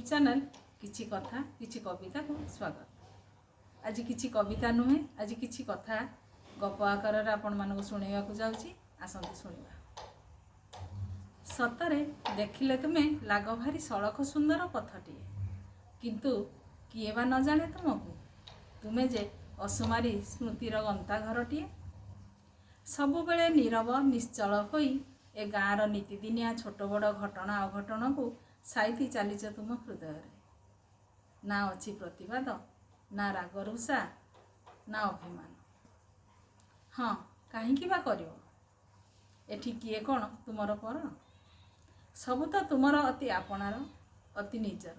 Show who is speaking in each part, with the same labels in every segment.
Speaker 1: Channel କିଛି କଥା କିଛି କବିତାକୁ ସ୍ୱାଗତ। ଆଜି କିଛି କବିତା ନୁହେଁ, ଆଜି କିଛି କଥା ଗପ ଆକାରରେ ଆପଣମାନଙ୍କୁ ଶୁଣାଇବାକୁ ଯାଉଛି। ଆସନ୍ତୁ ଶୁଣିବା। ସତରେ ଦେଖିଲେ ତୁମେ ଲାଗ ଭାରି ସଳଖ ସୁନ୍ଦର ପଥଟିଏ। କିନ୍ତୁ କିଏ ବା ନ ଜାଣେ ତୁମକୁ, ତୁମେ ଯେ ଅସୁମାରୀ ସ୍ମୃତିର ଗନ୍ତାଘରଟିଏ। ସବୁବେଳେ ନୀରବ ନିଶ୍ଚଳ ହୋଇ ଏ ଗାଁର ନିତିଦିନିଆ ଛୋଟ ବଡ଼ ଘଟଣା ଅଘଟଣକୁ ସାଇତି ଚାଲିଛ ତୁମ ହୃଦୟରେ। ନା ଅଛି ପ୍ରତିବାଦ, ନା ରାଗରୁଷା, ନା ଅଭିମାନ। ହଁ, କାହିଁକି ବା କରିବ? ଏଠି କିଏ କ'ଣ ତୁମର ପର? ସବୁ ତ ତୁମର ଅତି ଆପଣାର, ଅତି ନିଜର।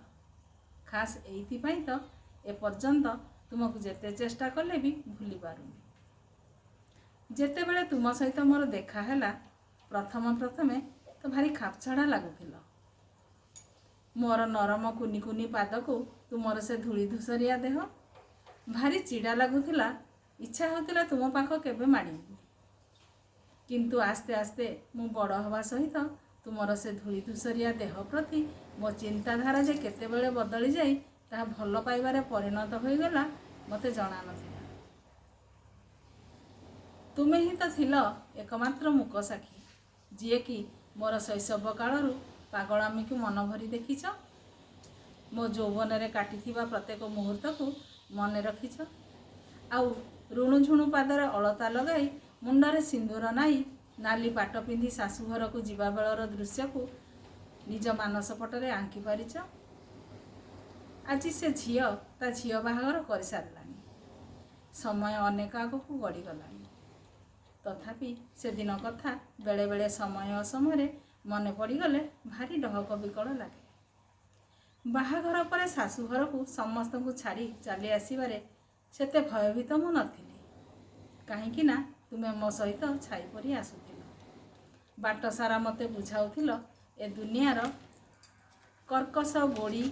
Speaker 1: ଖାସ୍ ଏଇଥିପାଇଁ ତ ଏପର୍ଯ୍ୟନ୍ତ ତୁମକୁ ଯେତେ ଚେଷ୍ଟା କଲେ ବି ଭୁଲି ପାରୁନି। ଯେତେବେଳେ ତୁମ ସହିତ ମୋର ଦେଖା ହେଲା, ପ୍ରଥମ ପ୍ରଥମେ ତ ଭାରି ଖାପଛଡ଼ା ଲାଗୁଥିଲ। ମୋର ନରମ କୁନି କୁନି ପାଦକୁ ତୁମର ସେ ଧୂଳି ଧୂସରିଆ ଦେହ ଭାରି ଚିଡ଼ା ଲାଗୁଥିଲା। ଇଚ୍ଛା ହେଉଥିଲା ତୁମ ପାଖ କେବେ ମାଡ଼ିବିନି। କିନ୍ତୁ ଆସ୍ତେ ଆସ୍ତେ ମୁଁ ବଡ଼ ହେବା ସହିତ ତୁମର ସେ ଧୂଳି ଧୂସରିଆ ଦେହ ପ୍ରତି ମୋ ଚିନ୍ତାଧାରା ଯେ କେତେବେଳେ ବଦଳି ଯାଇ ତାହା ଭଲ ପାଇବାରେ ପରିଣତ ହୋଇଗଲା, ମୋତେ ଜଣା ନଥିଲା। ତୁମେ ହିଁ ତ ଥିଲ ଏକମାତ୍ର ମୂକ ସାକ୍ଷୀ, ଯିଏକି ମୋର ଶୈଶବ କାଳରୁ ପାଗଳାମିକୁ ମନ ଭରି ଦେଖିଛ, ମୋ ଯୌବନରେ କାଟିଥିବା ପ୍ରତ୍ୟେକ ମୁହୂର୍ତ୍ତକୁ ମନେ ରଖିଛ ଆଉ ରୁଣୁଝୁଣୁ ପାଦରେ ଅଳତା ଲଗାଇ, ମୁଣ୍ଡରେ ସିନ୍ଦୁର ନାଇ, ନାଲି ପାଟ ପିନ୍ଧି ଶାଶୁଘରକୁ ଯିବା ବେଳର ଦୃଶ୍ୟକୁ ନିଜ ମାନସପଟରେ ଆଙ୍କି ପାରିଛ। ଆଜି ସେ ଝିଅ ତା ଝିଅ ବାହାଘର କରିସାରିଲାଣି। ସମୟ ଅନେକ ଆଗକୁ ଗଡ଼ିଗଲାଣି। ତଥାପି ସେଦିନ କଥା ବେଳେବେଳେ ସମୟ ଅସମୟରେ ମନେ ପଡ଼ିଗଲେ ଭାରି ଡହକ ବିକଳ ଲାଗେ। ବାହାଘର ପରେ ଶାଶୁଘରକୁ ସମସ୍ତଙ୍କୁ ଛାଡ଼ି ଚାଲି ଆସିବାରେ ସେତେ ଭୟଭୀତ ମୁଁ ନଥିଲି, କାହିଁକି ନା ତୁମେ ମୋ ସହିତ ଛାଇ ପରି ଆସୁଥିଲ। ବାଟ ସାରା ମୋତେ ବୁଝାଉଥିଲ, ଏ ଦୁନିଆର କର୍କଶ ଗୋଡ଼ି,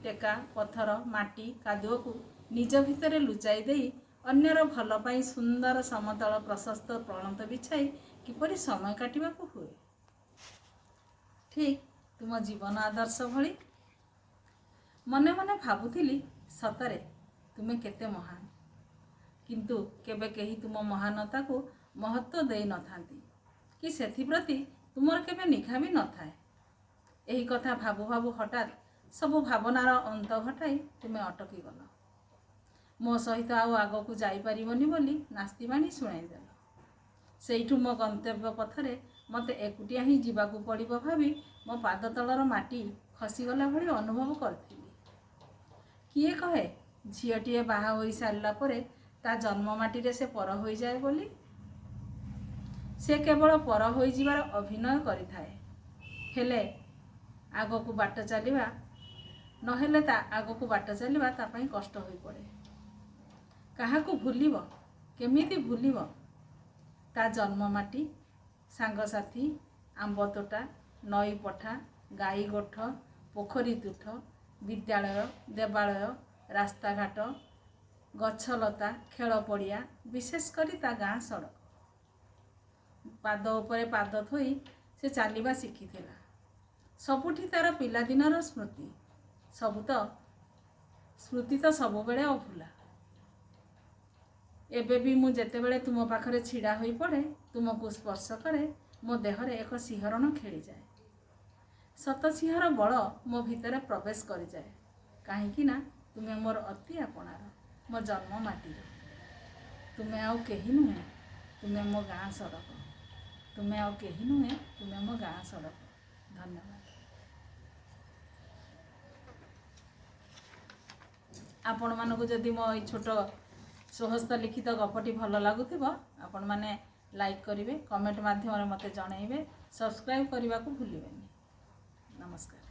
Speaker 1: ଟେକା, ପଥର, ମାଟି, କାଦୁଅକୁ ନିଜ ଭିତରେ ଲୁଚାଇ ଦେଇ ଅନ୍ୟର ଭଲ ପାଇଁ ସୁନ୍ଦର ସମତଳ ପ୍ରଶସ୍ତ ପ୍ରଣତ ବିଛାଇ କିପରି ସମୟ କାଟିବାକୁ ହୁଏ, ଠିକ୍ ତୁମ ଜୀବନ ଆଦର୍ଶ ଭଳି। ମନେ ମନେ ଭାବୁଥିଲି, ସତରେ ତୁମେ କେତେ ମହାନ। କିନ୍ତୁ କେବେ କେହି ତୁମ ମହାନତାକୁ ମହତ୍ତ୍ୱ ଦେଇନଥାନ୍ତି କି ସେଥିପ୍ରତି ତୁମର କେବେ ନିଘା ବି ନଥାଏ। ଏହି କଥା ଭାବୁ ଭାବୁ ହଠାତ୍ ସବୁ ଭାବନାର ଅନ୍ତ ଘଟାଇ ତୁମେ ଅଟକି ଗଲ। ମୋ ସହିତ ଆଉ ଆଗକୁ ଯାଇପାରିବନି ବୋଲି ନାସ୍ତିବାଣୀ ଶୁଣାଇଦେଲ। ସେଇଠୁ ମୋ ଗନ୍ତବ୍ୟ ପଥରେ ମୋତେ ଏକୁଟିଆ ହିଁ ଯିବାକୁ ପଡ଼ିବ ଭାବି ମୋ ପାଦ ତଳର ମାଟି ଖସିଗଲା ଭଳି ଅନୁଭବ କରିଥିଲି। କିଏ କହେ ଝିଅଟିଏ ବାହା ହୋଇସାରିଲା ପରେ ତା ଜନ୍ମ ମାଟିରେ ସେ ପର ହୋଇଯାଏ ବୋଲି? ସେ କେବଳ ପର ହୋଇଯିବାର ଅଭିନୟ କରିଥାଏ। ହେଲେ ଆଗକୁ ବାଟ ଚାଲିବା ନହେଲେ ତା ଆଗକୁ ବାଟ ଚାଲିବା ତା ପାଇଁ କଷ୍ଟ ହୋଇପଡ଼େ। କାହାକୁ ଭୁଲିବ? କେମିତି ଭୁଲିବ? ତା ଜନ୍ମ ମାଟି, ସାଙ୍ଗସାଥି, ଆମ୍ବ ତୋଟା, ନଈ ପଠା, ଗାଈ ଗୋଠ, ପୋଖରୀ ତୁଠ, ବିଦ୍ୟାଳୟ, ଦେବାଳୟ, ରାସ୍ତାଘାଟ, ଗଛଲତା, ଖେଳ ପଡ଼ିଆ, ବିଶେଷ କରି ତା ଗାଁ ସଡ଼କ। ପାଦ ଉପରେ ପାଦ ଥୋଇ ସେ ଚାଲିବା ଶିଖିଥିଲା। ସବୁଠି ତାର ପିଲାଦିନର ସ୍ମୃତି। ସବୁ ତ ସ୍ମୃତି ତ ସବୁବେଳେ ଅଭୁଲା। ଏବେ ବି ମୁଁ ଯେତେବେଳେ ତୁମ ପାଖରେ ଛିଡ଼ା ହୋଇପଡ଼େ, ତୁମକୁ ସ୍ପର୍ଶ କରେ, ମୋ ଦେହରେ ଏକ ଶିହରଣ ଖେଳିଯାଏ। ଶତସିଂହର ବଳ ମୋ ଭିତରେ ପ୍ରବେଶ କରିଯାଏ। କାହିଁକି ନା ତୁମେ ମୋର ଅତି ଆପଣାର, ମୋ ଜନ୍ମ ମାଟିର। ତୁମେ ଆଉ କେହି ନୁହେଁ, ତୁମେ ମୋ ଗାଁ ସଡ଼କ। ତୁମେ ଆଉ କେହି ନୁହେଁ, ତୁମେ ମୋ ଗାଁ ସଡ଼କ। ଧନ୍ୟବାଦ। ଆପଣମାନଙ୍କୁ ଯଦି ମୋ ଏଇ ଛୋଟ ସ୍ୱହସ୍ତ ଲିଖିତ ଗପଟି ଭଲ ଲାଗୁଥିବ, ଆପଣମାନେ ଲାଇକ୍ କରିବେ, କମେଣ୍ଟ ମାଧ୍ୟମରେ ମୋତେ ଜଣାଇବେ, ସବସ୍କ୍ରାଇବ୍ କରିବାକୁ ଭୁଲିବେନି। ନମସ୍କାର।